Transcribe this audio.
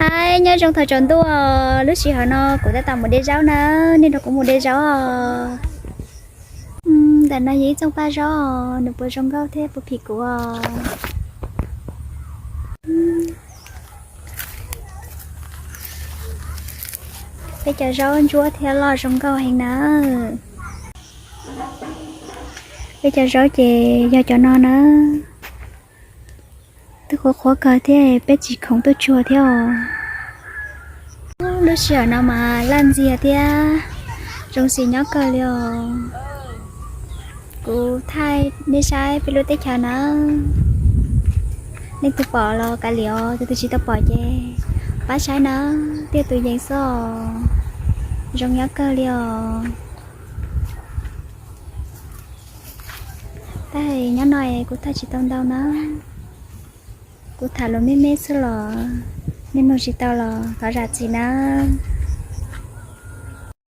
Aib, nyob zoo thaum tsaus ntuj os, lub sij hawm no kuv tab tom mus de zaub na, nej nrog kuv mus de zaub os. Ntawm no yog ib txooj paj zaub os, nws puas zoo nkauj thiab puas phim kuv os. Peb cov zaub ntsuab thiab loj zoo nkauj heev na. Peb cov zaub ces yog cov no na. Twb qhuav qhuav kawg thiab, peb tsis khoom tuaj tsuag thiab os. Lub sij hawm no mas laj ntxiag thiab zoo xis nyob kawg li os. Kuv thaij nej saib peb lub teb chaws na. Leej twg pom los kav liam os, tus twg tsis tau pom ces pab saib na, tiaj tus yees xwb os. Zoo nyob kawg li os. Tab sis nyob no es kuv thaij tsis tau ntau na. Kuv tham lus me me xwb los nej mloog tsis tau los thov zam txim nawb.